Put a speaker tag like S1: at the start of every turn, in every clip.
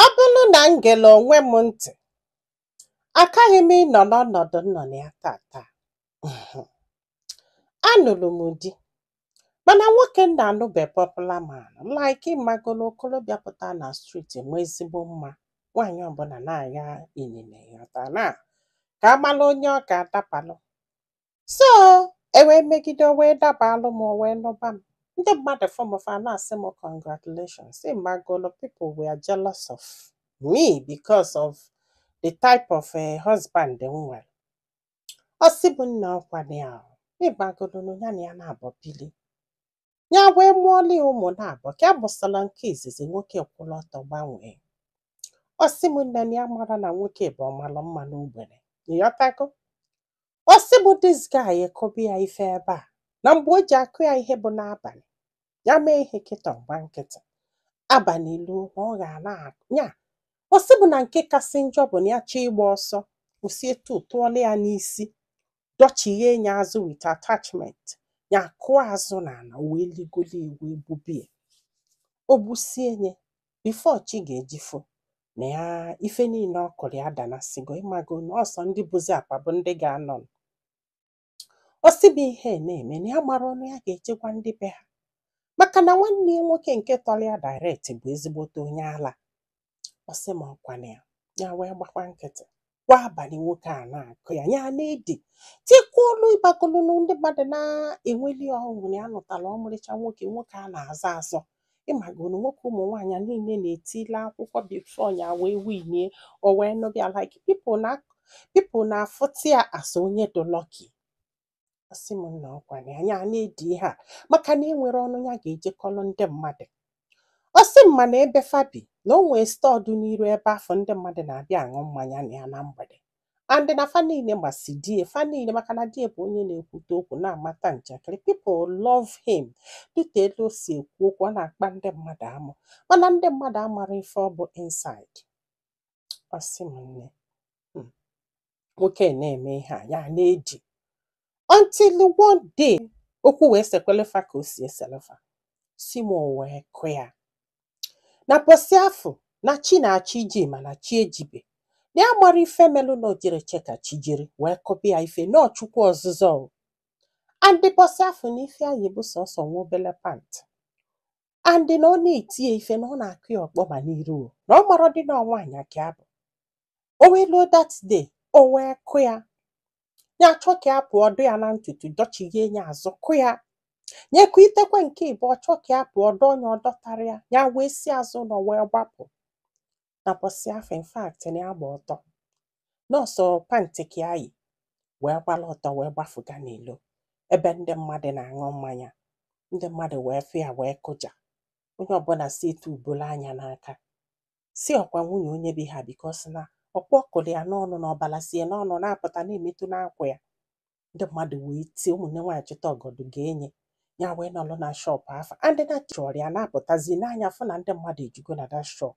S1: Ọ bụrụ na m gere onwe m ntị, akaghị m ịnọ n'ọnọdụ m nọ na ya tata. Anụrụ m di, mana nwoke m na-anụ bụ popular man, like ịmagolo okolobịa pụta na street nwee ezigbo mma, nwaanyị ọbụla na-agha inine ghọta na ka amala onye ọ ga-adapalụ. So e wee megide o wee dabalụ m, o wee nụba m. Ndị mmadụ fụ m, fa na-asị m congratulations. Ịmagolo people were jealous of me because of the type of husband m nwere. Ọ sị bụ nna ọkwa ya ịgbagolo ya na ya na-abọ bili ya wee mụọla ya ụmụ na-abọ ka a mụsịrị nke izizi, nwoke kwụrụ ọtọ gbanwee. Ọ sị m nne na ya mara na nwoke bụ ọmalụ mma n'ogbene, ịghọtago. Ọ sị bụ this guy ekobe ya ife ebe a na mgbe o ji akụ ya ihe bụ n'abalị, ya mee ihe kịta ọgba nkịtị, abalị luo na ọ ga na ya. Ọ sị bụ na nke kasị njọ bụ na ya chọọ ịgba ọsọ, o si etu tụọla ya n'isi, dọchighe ya azụ with attachment, ya kụọ azụ n'ala, o wee ligolo wee gbubie o gbusie ya before chi ga-ejifo na ya ife niile ọ kụrụ ya danasịgo. Ịmago na ọsọ ndị bụzi apa bụ ndị ga-anọ. Ọ sị bụ ihe na-eme na ya mara ọnụ ya ga-echekwa ndị be ha, maka na nwanne ya nwoke nke tọrọ ya direct bụ ezigbote onye ala. Ọ sị ma ọkwa na ya ya wee gbakwa nkịtị. Kwa abalị nwoke a na-akụ ya, ya na-edi tikwuolu ịgbagolu na ndị mmadụ na-enweli ọṅụ na ya nụtara ọmarịcha nwoke, nwoke a na-azọ azọ. Ịmagolu nwoke ụmụ nwaanyị niile na-etile akwụkwọ before ya wee winie, o wee nụbịa, like people na people na-afụta ya as onye dị lucky. Ọ sị m nna ọkwa na ya ya na-edi ihe a maka na e nwere ọnụ ya ga-ejekọrọ ndị mmadụ. Ọ sị m mana ebe fa bi na o nwee store dị n'iru ebe afọ ndị mmadụ na-abịa aṅụ mmanya na ya na mgbede, and na fa niile masị die fa niile, maka na die bụ onye na-ekwute okwu na-amata njakịrị. People love him dịka elu o si ekwu okwu, ọ na-akpa ndị mmadụ amụ, mana ndị mmadụ amara ife ọ bụ inside. Ọ sị m nne, nwoke na-eme ihe a ya na-eji until one day okwu wee sekwelefa ka o si eselefa si m, o wee kụ ya na bọsị afọ na chi na-achọ iji, mana chi ejibe na ya mara ife melụ na o jere che ka chi jiri wee kụba ya ife n'ọchukwu ọzụzọ o. And bọsị afọ na ife anyị bụ sọsọ nwa obele pant, and na ọ na-eti ya ife na ọ na-akụ ya ọkpọ ma n'iru o na ọ marọ dị na nwaanyị ka ya bụ. O wee luo that day, o wee kụ ya, ya chọ ka ya pụọ dụ ya na ntutu, dọchighe ya azụ, kụ ya nyekwa itekwe nke ịbụ, ọ chọ ka ya pụọ dọọ ya, ọ dọtara ya, ya wee si azụ ụlọ wee gbapụ na bọsị afọ. In fact, na ya gba ọtọ nọọsụ pant ka ya yi wee gbala ọtọ wee gbafuga n'ilo ebe ndị mmadụ na-aṅụ mmanya. Ndị mmadụ wee fụ ya wee kụja, onye ọbụla si etu ubolo anya n'aka si ọkwa nwunye onye bi ha, because na ọkpọ kụrụ ya n'ọnụ na ọbara sie n'ọnụ na-apụta na-emetụ n'akwa ya. Ndị mmadụ wee tie, ụmụnne nwaanyị chịta ọgọdọ ga-enye ya wee nọrọ na shop afọ, and na chọrọ ya na-apụtazi n'anya fụ na ndị mmadụ ejugo na that shop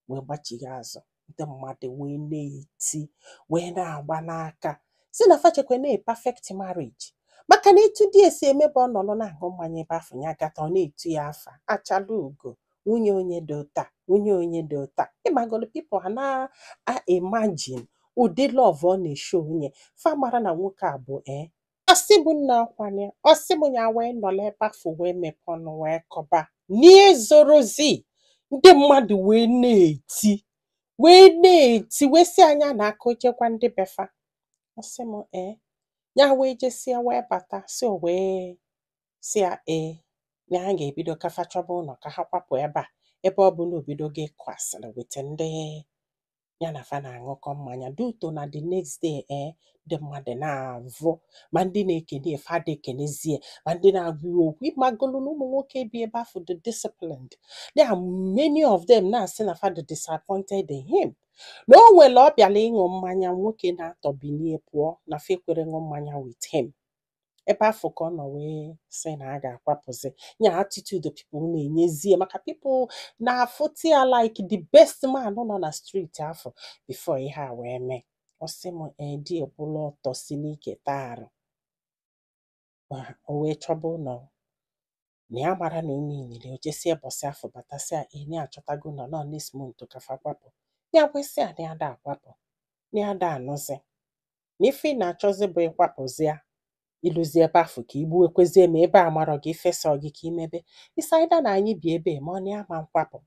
S1: wee gbachigha azụ. Ndị mmadụ wee na-eti wee na-agba n'aka si na fachekwe na perfect marriage, maka na etu di esi emebe ọ nọrọ na-aṅụ mmanya ebe afọ ya gata, ọ na-etu ya afa achala ugo, nwunye onye dị ụta, nwunye onye dị ụta. Ịmagolo people ha na-imagine ụdị love ọ na-esho onye fa mara na nwoke a bụ ee. Ọsị bụ nna ọkwana ya, ọsị m ya wee nọrọ ebe afọ wee mepee ọnụ wee kọba n'ezorozi. Ndị mmadụ wee na-eti wee na-eti wee sị anya na aka ochekwa ndị befa. Ọsị m ee, ya wee jesia wee bata si o wee sị ya ee, na ha ga-ebido ka fa chọba ụlọ ka ha kwapụ ebe a, ebe ọ bụ na obidogo ịkụ asịrị wete ndị ya na fa na-aṅụkọ mmanya duto. Na the next day, ee, ndị mmadụ na-avụ ma ndị na-ekene efe ada ekenezie, ma ndị na-agwa ya okwu. Ịmagolu na ụmụ nwoke bi ebe afọ dị disciplined. There are many of them na-asị na fa dị disappointed in him, na o nwere ọ bịala ịṅụ mmanya, nwoke na-atọ binie pụọ na fa ekwere ṅụ mmanya with him. Ebe afọ ka ọ nọ wee sị na a ga-akwapụzi nya. Attitude people na-enyezie maka people na-afụta ya like the best man nọ na street afọ before ihe a wee mee. Ọ sị m ee, di ekwụla ọtọ si n'ike taa arụ, o wee chọba ụlọ. Na ya mara na ome inili o jesie bọsị afọ batasịa eni achọtago nọ nọ next month ka fa kwapụ. Ya kwesị a na ya da akwapụ, na ya da anụzi, na ife ị na-achọzi bụ ịkwapụzia ịlụzi ebe afọ ka igbuwekwezie ma ebe a marọ gị ifesa gị ka imebe isaida na anyị bi ebe ma ọ na ya ma nkwapụ.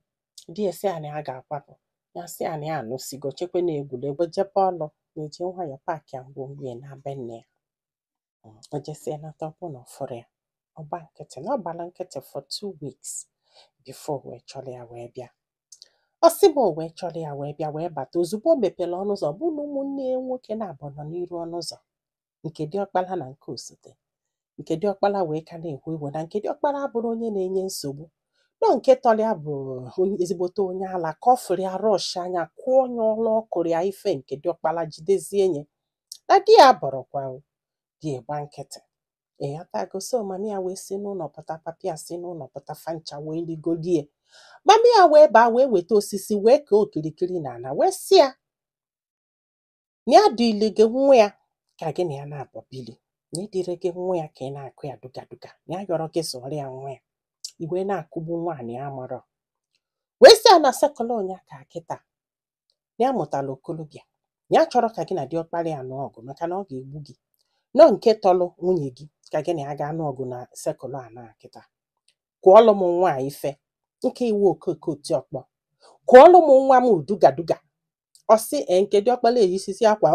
S1: Di ya sị ya na ya ga-akwapụ, ya sị ya na ya anụsigo chekwe na egwuregwu jebe ọlụ na-eji nwayọọ pack ya ngwongwo ya na be nne ya. O jesie nata ọbụ na ọfụrụ ya, ọgba nkịtị na ọ gbara nkịtị for 2 weeks before wee chọrọ ya wee bịa. Ọ sị m o wee chọrọ ya wee bịa, wee bata. Ozugbo o mepere ọnụ ụzọ, bụ na ụmụnne ya nwoke na-abụ nọ n'iru ọnụ ụzọ, nke diọkpala na nke osote. Nke diọkpala wee ka na-ekwu iwe na nke diọkpala abụrụ onye na-enye nsogbu nọ, nke tọrọ ya bụ onye ezigbote onye ala ka ọ fụrụ ya rush anya kụọ onye ọlụ ọkụrụ ya ife. Nke diọkpala jidezie nye na di ya bọrọkwa o, di ya gba nkịtị, ịghọtago? So mummy ya wee si n'ụlọ pụta, papi ya si n'ụlọ pụta, fancha wee ligolie. Mummy ya wee baa, wee weta osisi wee kee okirikiri n'ala, wee sị ya na ya dịrị gị nwa ya ka gị na ya na-abọ bili, na ịdịrị gị nwa ya ka ị na-akụ ya duga duga, na ya yọrọ gị zụọrọ ya nwa ya, i wee na-akụgbu nwaanyị ya marọ. Wee sị ya na sekụlụ onye ka kịta na ya mụtara okolobịa, na ya chọrọ ka gị na diọkpara ya nụọ ọgụ, maka na ọ ga-egbu gị nọ. Nke tọlụ nwunye gị ka gị na ya ga-anụ ọgụ na sekụlụ a na kịta. Kụọlụ m nwa a ife nke iwu okoko otiọkpọ, kụọlụ m nwa m duga duga. Ọ sị ee, nke diọkpara eyisisi akwa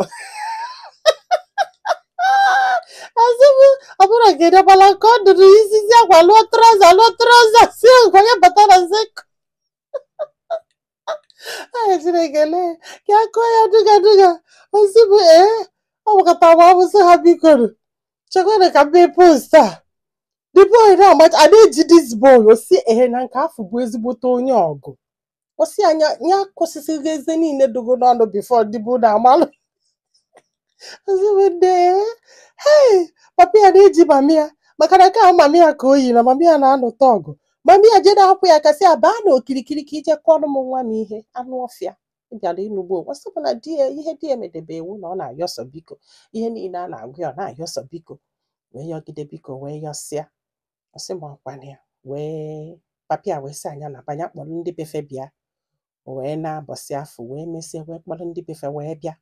S1: azụbụ ọ bụrụ nke diọkpara nke ọ dụrụ isisi akwa, lụọ trouser, lụọ trouser, si nkwa ya bata na sekụ. Anyị Chineke lee ka a kụọ ya duga duga. Osi bụ ee, ọ bụkọta m ọbụsị ha bikonu chekwana ka m mee post a. The boy na-amacha a na-eji this boy. Osi ee, na nke afọ bụ ezigbote onye ọgụ. Osi anya ya kwụsịsịghị eze niile dogo n'ọnụ before ndị bụ na-amalụ. Osi bụ nne, hey, papa ya na-eji mummy ya maka na nke a mummy ya ka o yi na mummy ya na-anụta ọgụ. Mummy ya jede akwụ ya kasị ya baa n'okirikiri ka ije kụọrọ m nwa m ihe anụ ọfịa ị bịara ịnụgbu onwe. Sị bụ na di ya ihe di ya medebe iwu na ọ na-ayọsọ biko, ihe niile a na-agụ ya, ọ na-ayọsọ biko, wee yọgide biko, wee yọsịa. Ọ sị ma ọkwana ya wee papa ya wee sị anya na banya kpọrọ ndị befe bịa. O wee na-abọsị afọ wee mesie wee kpọrọ ndị befe wee bịa.